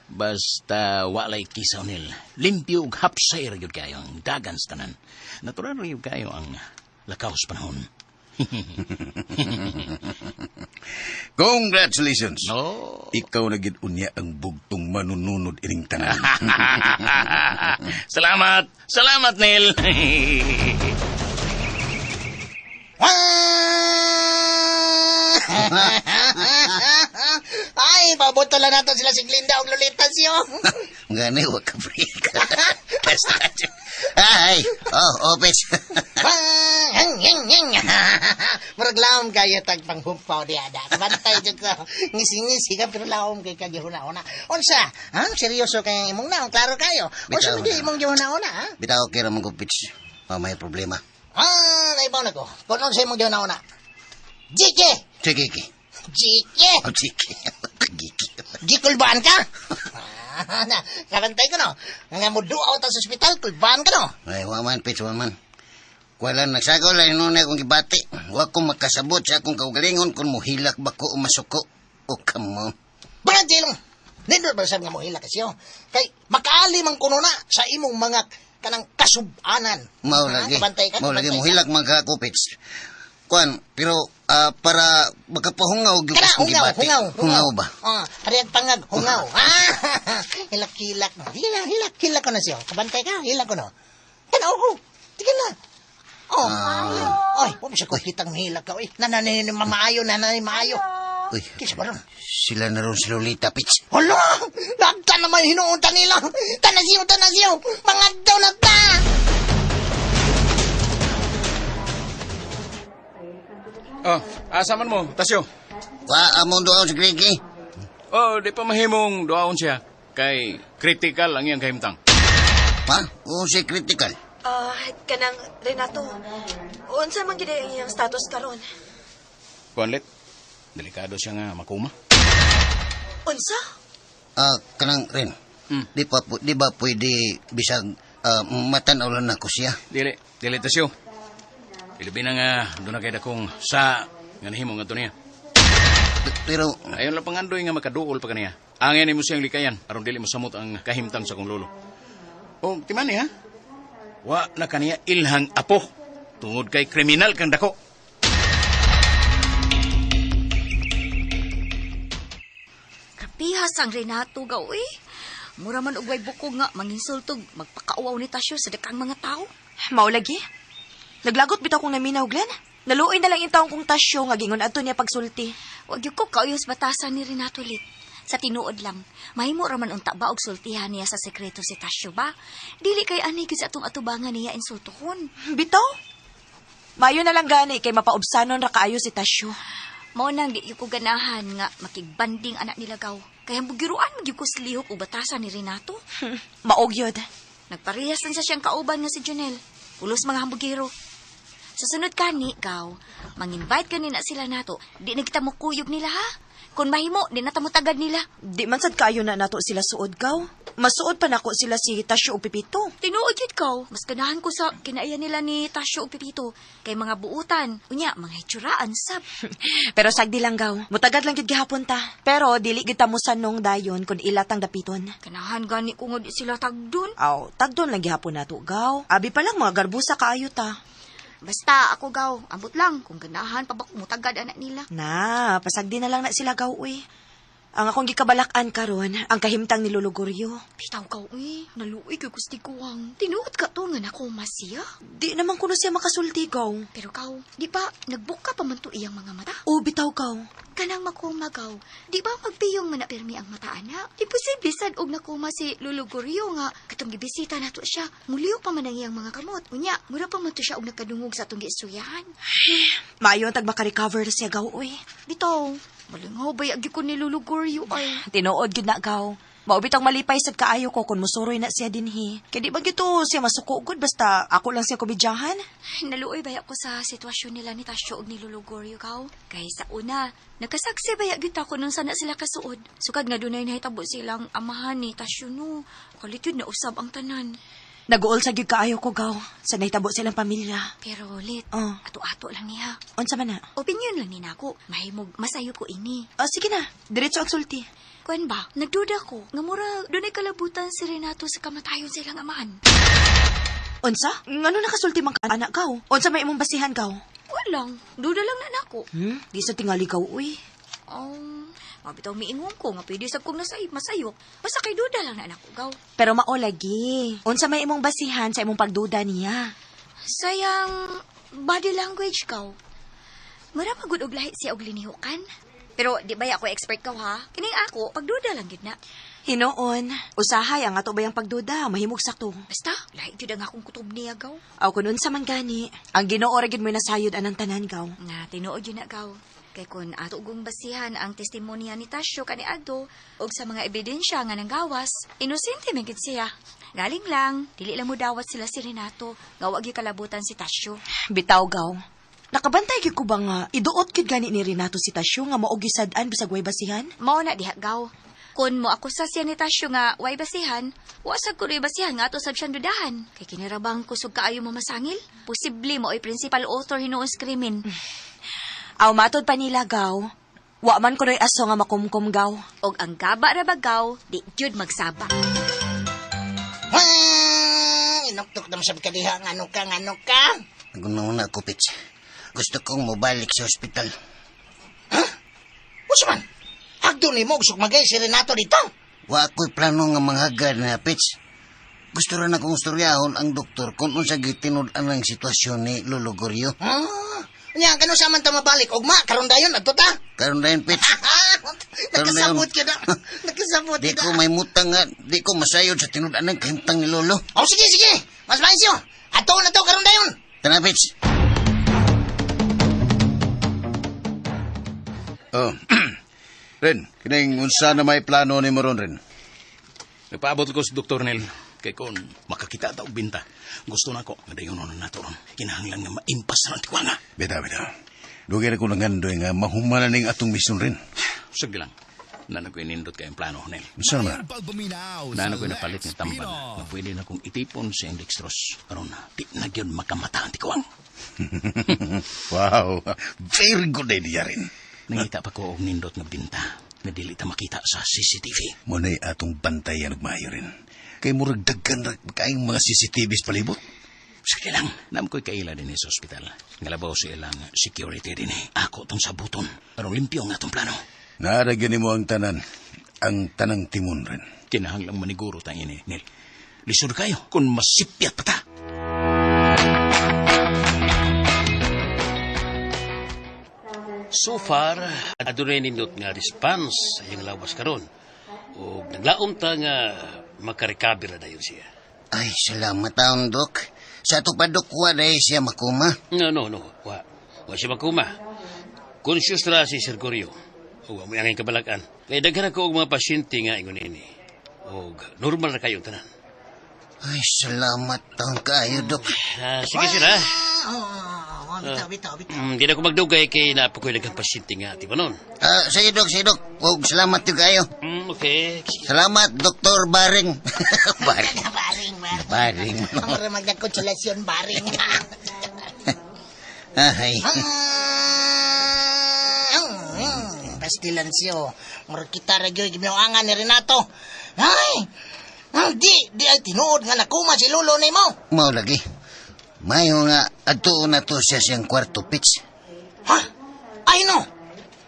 Basta walay kisaw nil. Limpyo ug hapsay ra gyud kayo ang dagan sa tanan. Natural ra gyud kayo ang lakaw sa panahon. Congratulations. No. Ikaw na gid unya ang bugtong manununod ining tanan. Salamat. Salamat, Neil. Ay, pabuto lang nato sila si Glinda og Lolita siyo. Gani, wag ka break. Ay, oh, oh, Pets. Murag Murag laom kayo tag panghumpaw diha da. Bantay jud ko. Ngisi-ngisi ka pero laom kay ka gihuna-una. Unsa? Ha? Seryoso kay imong naong klaro kayo. Unsa Bitaw. man gyud imong gihuna-una ha? Bitaw okay ra man ko, Pits. May problema. Ah, naibaw na ko. Kung unsa imong gihuna-una. Jike! Sige, ki. Jike! Oh, sige. Giki. Gikulbaan ka? Ah, na, kabantay ko no. Nga mo duaw ta sa ospital, kulbaan ka no. Ay, wa man, Pits, wa man. Kuwalan, nagsagaw lang noon akong gibati. Wa ko makasabot sa akong kaugalingon kung muhilak ba ko o masuko. O kamo. Bangan silong. Nindot ba sab nga mohilak kasi Kay makaali man kuno na sa imong mga kanang kasubanan. Mao Ah, lagi. kabantay ka, Mao lagi kabantay ka. muhilak man ka ako, Pits. Kuan, pero para makapahungaw gyud Kana, akong hungaw, gibati. hungaw, Hungaw ba? Ah, parehag pangag, hungaw. Ah, hilak, hilak. Hilak, hilak, hilak ko na siya. Kabantay ka, hilak ko no. Tanaw ko. Sige na. Oh, Ah. Oy, huwag siya ko kitang hilak ka. Oy, nananay mamaayo, nananay maayo. Uy, Kisa ba ron? sila na ron si Lolita, Pits. Hala! Nagta naman hinuunta nila! Tanasiyo, tanasiyo! Mga daw na ta! Oh, asa man mo, Tasyo? Wa among doon si Grigi. Oh, di pa mahimong duaon siya. Kay critical ang iyang kahimtang. Ha? O si critical. Ah, kanang Renato. Unsa man gid ang iyang status karon? Kuanlit, delikado siya nga makuma. Unsa? Ah, kanang rin. Di ba pwede bisag matanaw lang nako siya? Dili, dili Tasyo. Ilabi na nga, doon na kay dakong sa nga nahimo nga to niya. Pero Ayon lang pangandoy nga makaduol pa kaniya. Angay nimo siyang likayan aron dili mo samot ang kahimtang sa kong lolo. O, timani ha? Wa na kaniya ilhang apo tungod kay kriminal kang dako. Kapihas ang Renato gaw eh. Mura man og way bukog nga manginsultog magpakauaw ni Tasyo sa dakang mga tao. Mao lagi. Naglagot bitaw kong naminaw, Glenn. Naluoy na lang yung taong kong tasyo nga gingon adto niya pagsulti. Wag gyud ko kauyos batasan ni Renato lit. Sa tinuod lang, mahimo ra man unta ba og sultihan niya sa sekreto si Tasyo ba? Dili kay ani gyud sa atong atubangan niya insultohon. Bitaw. Mayo na lang gani kay mapaubsanon ra kaayo si Tasyo. Mao nang di gyud ko ganahan nga makigbanding anak nila gaw. Kay hambugiruan magyud ko sa lihok og batasan ni Renato. Maog yun. Nagparehas lang sa siyang kauban nga si Junel. Pulos mga hambugero. Sa sunod kani, gaw, mang-invite ka na sila nato. Di na kita mukuyog nila, ha? Kung mahimo, di na ta mutagad nila. Di man sad kaayo na nato sila suod gaw. Masuod pa nako sila si Tasyo ug Pipito. Tinuod yun kaw. Mas ganahan ko sa kinaiya nila ni Tasyo ug Pipito. Kay mga buutan, unya, mga hitsuraan, sab. Pero sagdi lang gaw. Mutagad lang gid gihapon ta. Pero dili gid ta mosanong dayon kun ilatang dapiton. Ganahan gani ko nga di sila tagdon. Aw, tagdon lang gihapon nato gaw. Abi pa lang mga garbusa kaayo ta. Basta ako gaw, ambot lang kung ganahan pa ba ko mutagad anak nila. Na, pasagdi na lang na sila gaw uy. Ang akong gikabalak-an karon, ang kahimtang ni Lolo Goryo. Bitaw gaw, eh. Naluoy ko gusti kuwang. Tinuod ka to nga nako masiya. Di naman kuno siya makasulti gaw. Pero kaw, di ba nagbuka pa man to iyang mga mata? O bitaw gaw. Kanang makoma gaw, di ba magpiyong man na pirmi ang mata ana? Imposible sad og nakoma si Lolo Goryo nga katong gibisita nato siya. Muliw pa man ang iyang mga kamot. Unya, mura pa man to siya og nakadungog sa atong giistoryahan. Maayo ang tag maka-recover na siya gaw uy. Bitaw, malingaw ba yagi ko ni Lolo Goryo ay. Tinuod gyud na gaw. Mao bitang malipay sad kaayo ko kun musuroy na siya dinhi. Kay di ba gyud to siya masuko gud basta ako lang siya kubidyahan. Naluoy ba ako sa sitwasyon nila ni Tasyo og ni Lolo Goryo gaw? Kay sa una, nakasaksi ba gyud ako nung sana sila kasuod. Sukad nga dunay nahitabo silang amahan ni Tasyo no. Kalit yun na usab ang tanan. Naguol sa gyud kaayo ko gaw sa nahitabo silang pamilya. Pero lit, Oh. ato-ato lang niya. Unsa man na? Opinion lang ni nako. Mahimog masayo ko ini. Oh, sige na, diretso ang sulti. Kuan ba, nagduda ko nga mura dunay kalabutan si Renato sa kamatayon sa ilang amahan. Unsa? Ngano nakasulti man ka anak gaw? Unsa may imong basihan gaw? Walang, duda lang na nako. Di sa tingali gaw uy. Mabitaw miingon ko nga pwede sab kong nasay masayok. Basta kay duda lang na nako gaw. Pero mao lagi. Unsa may imong basihan sa imong pagduda niya? Sayang body language kaw. Mura magud og lahi siya og linihukan. Pero di ba ako expert kaw ha? Kining ako, pagduda lang gid na. Hinoon, usahay ang ato bayang pagduda, mahimog sakto. Basta, lahi gyud ang akong kutob niya gaw. Aw kun unsa man gani, ang Ginoo ra gyud mo'y nasayod anang tanan gaw. Nga tinuod yun na gaw. Kay kun ato gung basihan ang testimonya ni Tasyo kaniadto ug sa mga ebidensya nga nanggawas, inosente man gid siya. Galing lang, dili lang mo dawat sila si Renato nga wa gyud kalabutan si Tasyo. Bitaw gaw. Nakabantay gyud ko ba nga iduot gyud gani ni Renato si Tasyo nga mao gyud sad-an bisag way basihan? Mao na diha gaw. Kun mo ako sa siya ni Tasyo nga way basihan, wa sad ko basihan nga ato sab siyang dudahan. Kay kinirabang kusog kaayo mo masangil. Posible mo ay principal author hinuon sa krimen. Aw matod pa nila gaw. Wa man kunoy aso nga makumkum gaw. Og ang gaba ra bagaw, di jud magsaba. Inuktok na masab ka diha, ngano ka, ngano ka. Nagununa ako, Pits. Gusto kong mobalik sa ospital. Unsa man? Hagdo ni mo, sukmagay si Renato dito. Wa ako'y plano nga manghagad na, Pits. Gusto rin akong istoryahon ang doktor kung unsa gitinud-an ang sitwasyon ni Lolo Goryo. Ah, nya kanu sa man ta mabalik ugma karon dayon adto ta. Karon dayon, Pits. Nakasabot ka na. Nakasabot Di ka ko na. may mutang nga, di ko masayod sa tinud-an ang kahimtang ni Lolo. Oh, sige, sige. Mas maisyo. Ato na to karon dayon. Tana, Pits. Oh. Ren, kining unsa na may plano ni ron Ren? Nagpaabot ko sa Dr. Nel. Kay kon makakita ta og binta. Gusto na ko nga dayon na nato ron. Kinahanglan nga maimpas na ang tiwanga. Bitaw, bitaw. Dugay na ko nangandoy nga mahumana ning atong misyon rin. Sige lang. Nana ko inindot kayong plano, Nel. Unsa naman? Maayong pagpaminaw sa Nana ko Lex napalit ng tambal Pino. na pwede na kong itipon sa iyang dextrose. Aron, di na gyud makamata ang tikwang. Wow, very good idea rin. Nangita pa ko og nindot nga binta nga dili ta makita sa CCTV. Muna'y atong bantayan og maayo rin. Kay murag daghan ra kaayong mga CCTVs palibot. Sige lang, nam ko'y kaila din sa ospital. Ngalabaw sa ilang security din eh. Ako tong sabuton. Aron limpyo ang atong plano. Naara gyud nimo ang tanan, ang tanang timon rin. Kinahanglang maniguro ta ini, Nel. Lisod kayo kung masipyat pa ta. So far, adunay nindot nga response sa iyang lawas karon. Ug naglaom ta nga makarecover na dayon siya. Ay, salamat taon, Dok. Sa ato pa, Dok, wa dahil siya makuma. No, no, no. Wa. Wa siya makuma. Conscious ra si Sir Gorio. Ug wa mo angay kabalakan. Kay daghan ako og mga pasyente nga ingon ini. Ug normal ra kayo tanan. Ay, salamat taon kaayo, Dok. Ah, sige sir ha. Oh, bitaw, bitaw, bitaw. Di na ko magdugay kay naa pa ko'y daghang pasyente nga tibanon. Ah, sige, Dok, sige, Dok. Og salamat yung kayo. Okay. Salamat, Doktor Baring. Baring. Baring, baring. Baring. Ang mura magdagkonsolasyon, baring. Ay. Pastilansyo. Mura kita ra gyud gimiangan ni Renato. Ay! Di, di ay tinuod nga nakuma si lolo nimo. Mao lagi. Mayo nga, adto na to siya siyang kwarto, Pits. Ha? Ay no.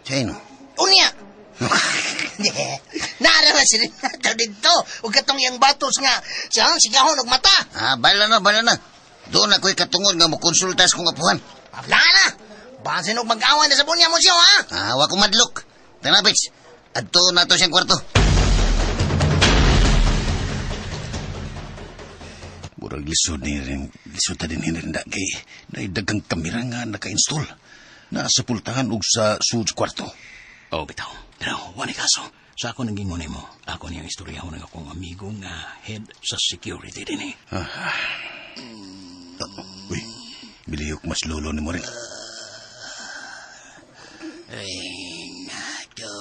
Siya no. Unya. Naara ba si Renato dito? Ug katong iyang batos nga sa sigahon og mata. Ah, bala na, bala na. Doon ako'y katungod nga mokonsulta sa kong apuhan. Wala na. Basin og mag-away na sa bunya mo siya, ha? Ah, wa ko madlok. Tana, Pits. Adto na to siyang kwarto. Murag lisod ni rin, lisod ta din hinrinda kay naay daghang kamera nga naka-install. Naa sa pultahan ug sa sud kwarto. Oh, bitaw. Pero, wala kaso. Sa ako naging ngunay mo, ako niyang istorya ko ng akong amigo nga head sa security din eh. Uy, bilihok mas lolo ni mo rin. Renato.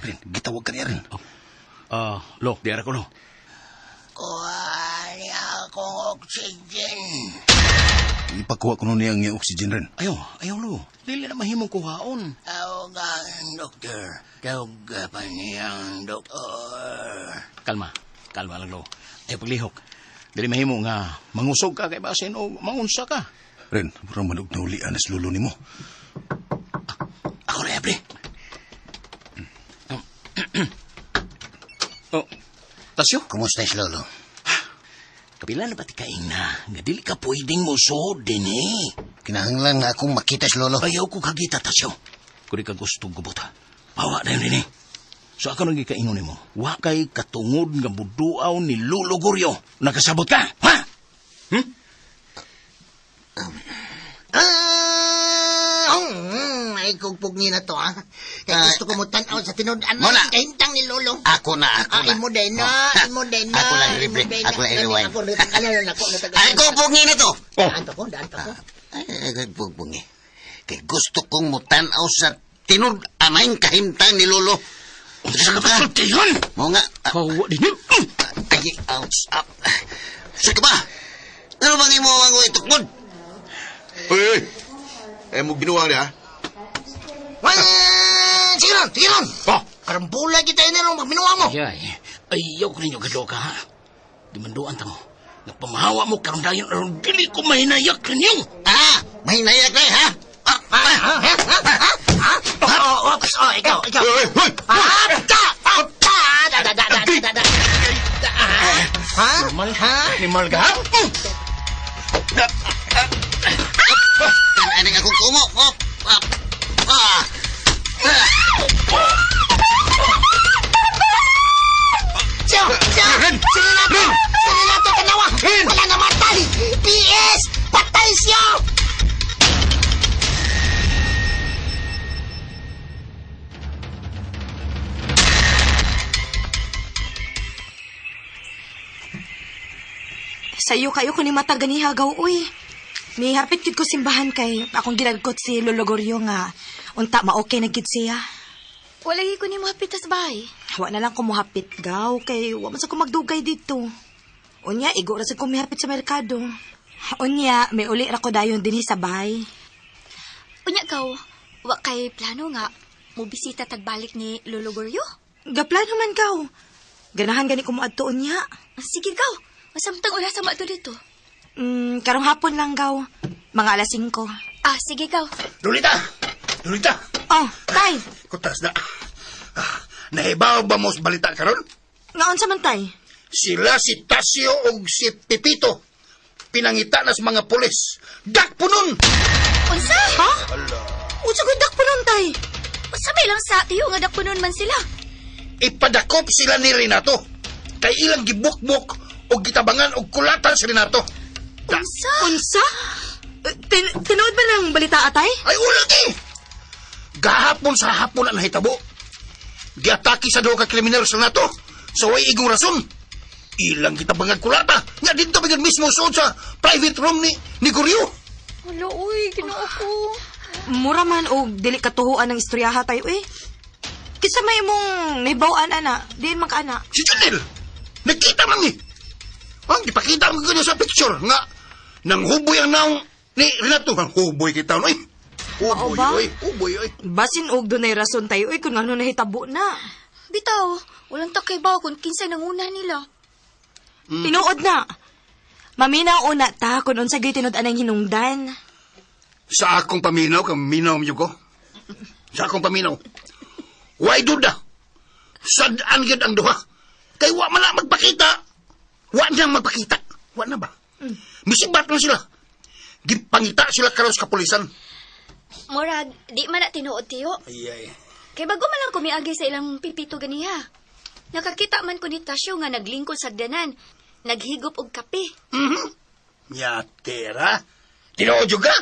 Rin, gitawag ka niya rin. Ah, lo, di ara ko lo. Kuha niya akong oxygen. Ipakuha ko nun niya ang iyang oxygen rin. Ayaw, ayaw lo. Dili na mahimong kuhaon. Tawag ang doktor. Tawag pa niyang doktor. Kalma, kalma lang lo. Ayaw paglihok. Dili mahimo nga mangusog ka kay basin o mangunsa ka. Rin, murag manog na ulian as lolo nimo. Ako na, pre. Oh, Tasyo? Kumusta si lolo? Kapila na ba ti kaing na? Nga dili ka pwedeng musuod din eh. Kinahanglan nga akong makita si lolo. Ayaw ko kagita, Tasyo. Kung di ka gusto gubot, bawa na yun din eh. So ako nang gikaingon nimo, wa kay katungod nga buduaw ni Lolo Goryo. Nakasabot ka, ha? Ay, kugpog ni na to, ha? Kaya gusto ko mo tanaw sa tinud-an Muna. na kahintang ni Lolo. Ako na, ako Ah, na. imo din na, Oh. imo din na. Ako lang imo libre, din na. ako lang i-rewind. Ako, ano, ano, ako, Ay, kugpog na to. Oh. Daan pa ko, daan pa ko. Ay, ay, kugpog Kay gusto kong mutanaw sa tinud-anay kahimtang ni Lolo. Unsa ka pasultihan? Mo nga. Kawa din. Ay, ouch, up. Sa ka ba? Ano bang imo ang itukmod? Uy, uy! Ay mo binuwang niya, ha? Wah, sige ron, sige ron. Oh. Karambula kita yun ron, magminuha mo. Ay, ayaw ko ninyo kadoka, ha? Dimanduan ta mo. Nagpamahawa mo karon dayon aron dili ko mahinayak ninyo. Ah, mahinayak na, ha? Ah, Ah, ah, ah, ah, ah, ah. Oh, oh, oh, ikaw, ikaw. Uy, uy, uy! Ah, ta, ah, ta, da, da, da, da, da, da. Ah, ha? Normal, Ha? Animal ka, ha? Ano akong kumo? Oh, ah, ah, ah. Siyo, siyo, sige na to, sige na to, tanawa. Wala na matay. PS, patay siya. Sayo kayo ko ni mata ganiha gaw uy. Nihapit gid ko simbahan kay akong ginagkot si Lolo Goryo nga unta ma-okay na gid siya. Wala ko ni mo hapit tas bahay. Wa na lang ko mohapit gaw kay wa man sa ko magdugay dito. Unya igo ra sa ko mihapit sa merkado. Unya may uli ra ko dayon dinhi sa bahay. Unya gaw, wa kay plano nga mo bisita tagbalik ni Lolo Goryo. Gaplano man gaw. Ganahan gani ko moadto unya. Sige gaw, masamtang wala sa mato dito. Karong hapon lang gaw. Mga alas 5. Ah, sige gaw. Lolita! Lolita! Oh, tay. Kutas na. Ah, nahibaw ba mo sa balita karon? Nga unsa man tay? Sila si Tasio og si Pepito. Pinangita na sa mga pulis. Dakpo nun! Unsa? Ha? Unsa ko'y dakpo nun tay? Unsa may lang sa tiyo nga dakpunon man sila. Ipadakop sila ni Renato. Kay ilang gibukbok og gitabangan og kulatan si Renato. Unsa? Unsa? Tinuod ba ng balita atay? Ay, ulagi! Gahapon sa hapon ang nahitabo. Giatake sa duha ka kriminal sa Renato. Sa way igong rason. Ilang gitabangan kulata. Nga dito bigyan mismo suod sa private room ni Goryo. Wala, uy, ginoo ko. Mura man og dili katuhuan ng istoryaha tayo eh. Kinsa may imong nahibaw-an ana, diin man ka ana. Si Janel, nagkita man ni. Ang ipakita mo kanya sa picture nga nang huboy ang naong ni Renato. Ang huboy kita oy. Mao Huboy ba? oy, huboy oy. Basin og dunay rason tayo eh kung ano nahitabo na. Bitaw, walang takay ba kung kinsay nanguna nila. Tinuod na. Maminaw una ta kung unsa gyud tinud anang hinungdan. Sa akong paminaw, kang minaw mo ko. Sa akong paminaw. Why duda? Sad-an gyud ang duha. Kay wa man na magpakita. Wa nang magpakita. Wa na ba? Misibat man sila. Gipangita sila karon sa kapulisan. Murag, di man na tinuod tiyo. Ay, ay. Kay bago man lang kumiagi sa ilang pipito ganiha. Nakakita man ko ni Tasyo nga naglingkod sa danan. Naghigop og kape. Nyatera. Tinuod jud ka?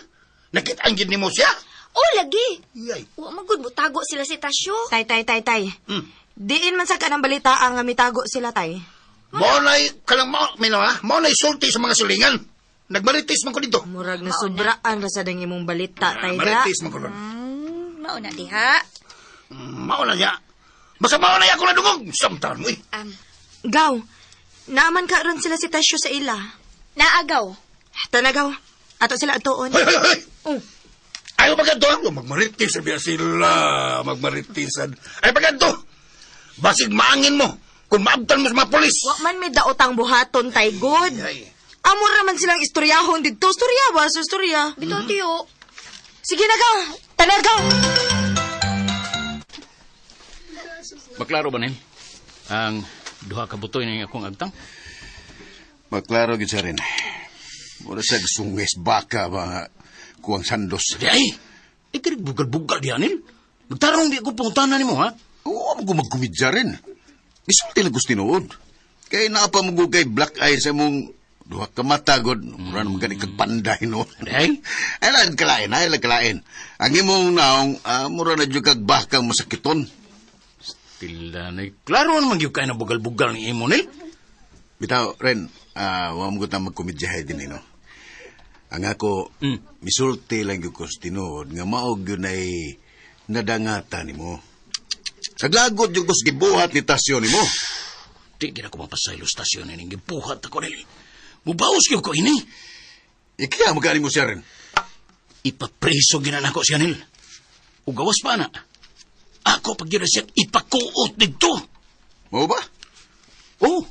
Nakita ang gid nimo siya? Oh, lagi. Yay. Wa man gud mutago sila si Tasyo. Tay tay tay tay. Diin man sa kanang balita ang mitago sila tay. Mao na'y kanang mao minaw ha. Mao na'y sulti sa mga silingan. Nagmarites man ko dito. Murag na sobraan ra sad ang imong balita tay da. Marites man ko ron. Mao na diha. Mao na niya. Basta mao na ako nadungog. Samtan mo eh. Gaw, naaman ka ron sila si Tasyo sa ila. Naagaw. Tanagaw, ato sila atuon. Hoy, hoy, hoy! Oh. Ayaw pagkanto. Magmarites sabi sila. Magmaritisan. Ay pagkanto. Basig maangin mo. Kung maabtan mo sa mga polis. Wa man may daotang buhaton tay good. Ay. Amo ra man silang istoryahon didto. Istorya ba? Sa istorya. Bitaw tiyo. Sige na gaw. Tanagaw. Maklaro ba, Nel? Ang duha ka butoy na akong agtang? Maklaro gid sa rin. Mura sa sungis baka ba kuwang sandos. Di ay! Ikirig bugal-bugal diyan, Nel. Magtarong di ako pangutana nimo, ha? Oo, mo ko magkomedya rin. Isulti lang ko sa tinuod. Kay naa pa mo kay black eye sa mong duha ka mata, god. Mura naman gani kag panday, no? Ay? Ay lang kalain, ay lang kalain. Ang imong naong, mura na dyan kag bakang masakiton. Tila na. Klaro naman gyud kay na bugal-bugal ni imo, Nil. Bitaw, Ren, wa mo na magkomedyahe din, eh, no? Ang ako, misulti lang gyud ko sa tinuod nga maog yun ay nadangata nimo. Saglagot gyud ko sa gibuhat ni Tasyo nimo. Di gid ako mapasaylo stasyon ini gibuhat ako, Nil. Mubaos gyud ko ini. Ikiya mo gani mo siya rin. Ipapreso gina nako siya, Nil. Ugawas pa na. Ako pag yun siya ipakuot dito. Mao ba? Oh.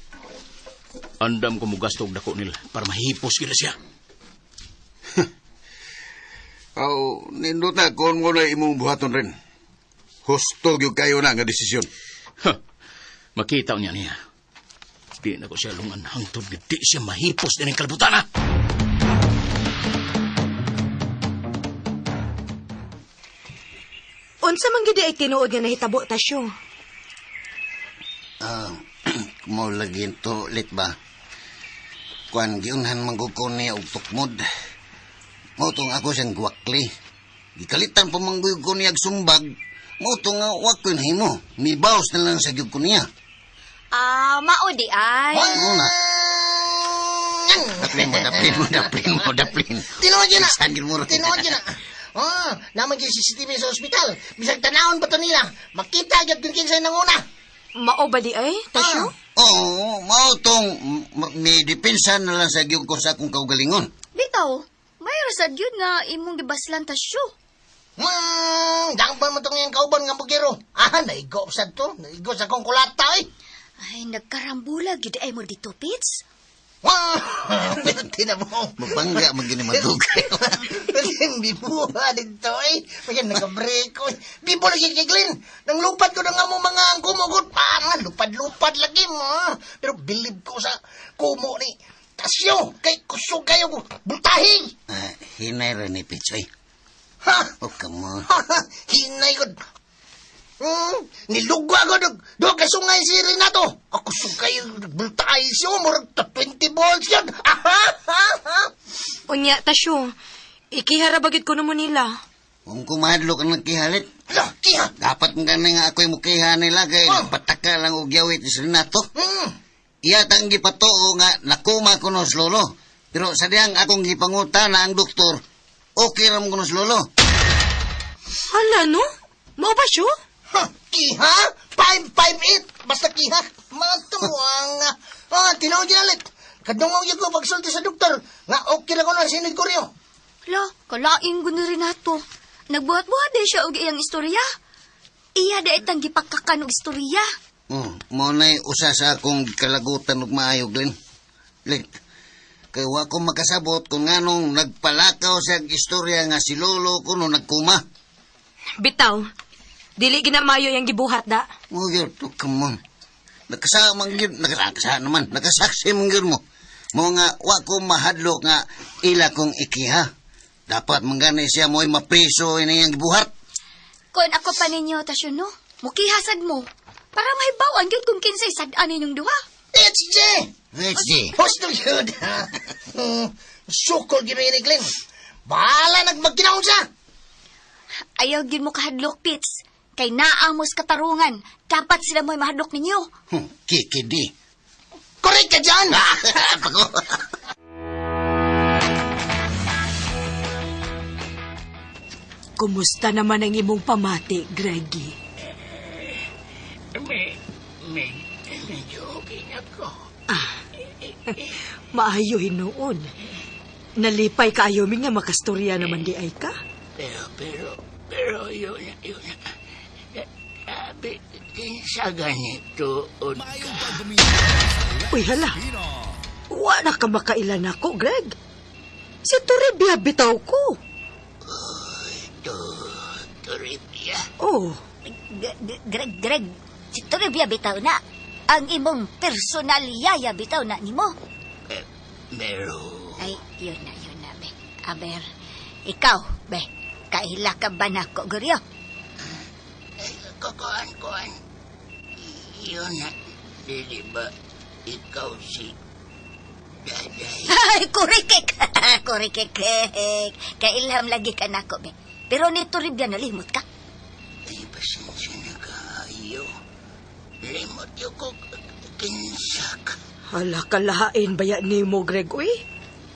Andam ko mugasto og dako, Nil, para mahipos gina siya. Aw, nindot na kung mo na imong buhaton rin. Husto gyud kayo na nga desisyon. Ha, makita niya niya. Di na ko siya lungan hangtod di siya mahipos din ang kalibutan, ha? Unsa man gyud ay tinuod nga nahitabo Tasyo? Mo lagi to lit ba? Kuan giunhan man gud ko niya og tukmod. Mao tong ako siyang guwakli. Gikalitan pa man gud ko niya og sumbag. Mao to nga wa ko nahimo. Mibaws na lang sa gyud ko niya. Ah, mao di ay. Mao na. Daplin mo, daplin mo, daplin mo, daplin. Tinuod yun na. Saan gyud mo rin? Tinuod yun na. Oh, naman yung CCTV sa ospital. Bisag tanawon pa to nila. Makita gyud kung kinsay nanguna. Mao ba di ay, Tasyo? Oo, mao tong may depensa na lang sa gyud ko sa akong kaugalingon. Bitaw, may rasad yun nga imong gibaslan Tasyo. Dangpan mo tong iyang kauban nga bugero. Ah, naigo sad to. Naigo sa akong kulata eh. Ay, nagkarambula gid ay mo dito, Pits. Wah, tina mo. Mabangga man gini madugay. Bibuha dito eh. Kaya nagka-break ko eh. Bibo lagi kay Glenn. Nang lupad ko na nga mo mga ang kumugot. Parang lupad-lupad lagi mo. Pero bilib ko sa kumo ni Tasyo. Kay kusog kayo. Bultahin. Hinay ra ni Pitsoy. Ha? Oh, come on. Hinay ko. Nilugwa ko. Doon kasungay si Renato. Ako sugay bultahin siya. Murag 20 balls yan. Unya, Tasyo, ikihara bagid ko mo nila. Kung kumahadlok ang nagkihalit, Hala, kiha. dapat nga na nga ako'y mukiha nila kay Oh. nagpataka lang og yawit si Renato. Iya tang gipatuo nga nakuma ko no lolo. Pero sa diyang akong gipanguta na ang doktor, okay ra mo kuno sa lolo. Hala, no? Mao ba siyo? Ha, kiha? 558! Basta kiha. Matuwang. Ah, tinawag niya ulit. Kadungaw niya ko pagsulti sa doktor. Nga okay na ko na sinid ko riyo. Hala, kalaing ko ni Renato. Nagbuhat-buhat din siya og iyang istorya. Iya da itang gipakakan og istorya. Mo na'y usa sa akong kalagutan og maayo, Glenn. Link. Kay wa ko makasabot kung nganong nagpalakaw sa istorya nga si lolo kuno nagkuma. Bitaw, dili ginamayo yung gibuhat da. Oh, yun, to, come on. Nakasama gyud, nakasaksa naman, nakasaksi man gyud mo. Mo nga, wa ko mahadlok nga ila kong ikiha. Dapat manggani siya mo'y mapriso ini ang gibuhat. Kon ako pa ninyo, Tasyo, no? Mukihasag mo. Para mahibawan gyud kung kinsay sad-an ninyong duha. HJ! HJ! Hostile yun! Sukol gyud ni Glenn. Bahala nagmagkinaon siya! Ayaw gyud mo kahadlok, Pits. Kay naamos katarungan. Dapat sila mo'y mahadlok ninyo. Kikidi. Correct ka dyan! Pako. Kumusta naman ang imong pamati, Greggy? Medyo okay na ko. Maayo hinuon. Nalipay kaayo mi nga makastorya naman di ay ka. Pero yun, yun. Sabi, kinsa ganito, ka. Uy, hala. Wa na ka makailan ako, Greg. Si Toribia bitaw ko. Toribia? Oh. Greg, Greg, si Toribia bitaw na. Ang imong personal yaya bitaw na nimo. Pero... Ay, yun na, be. Aber, ikaw, be, kaila ka ba nako, Goryo? Kukuan, kuan. Yun na, dili ba ikaw si Daday? Ay, kurikik. Kurikik. Kailham lagi ka nako, be. Pero nito ribya nalimot ka. Ay, pasensya na kaayo. Limot yun ko kinsa ka. Hala, kalahain baya nimo, Greg, uy.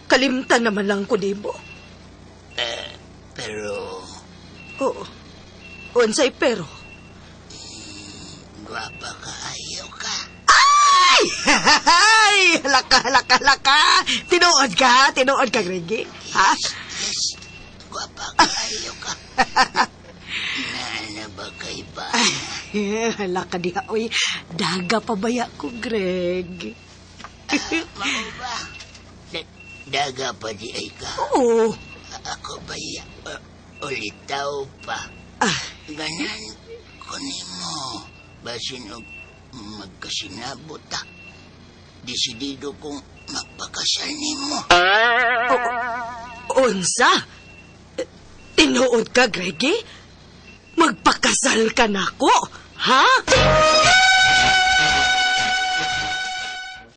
Kalimtan naman lang ko nimo. Eh, pero Oo. Unsay pero. gwapa kaayo ka. Ay! Ay! Halaka, halaka, halaka. Tinuod ka, tinuod ka, Greggy. Ha? Yes, gwapa kaayo ka. Naana ba kay ba? Hala ka diha, uy. Daga pa baya ko, Greg. Mao ba? Daga pa di ay ka. Oo. Ako ba ulitaw pa? Ah. Ganan ko nimo. Basin og magkasinabot ta. Desidido kong magpakasal nimo. Unsa? Tinuod ka, Greggy? Magpakasal ka nako? Ha?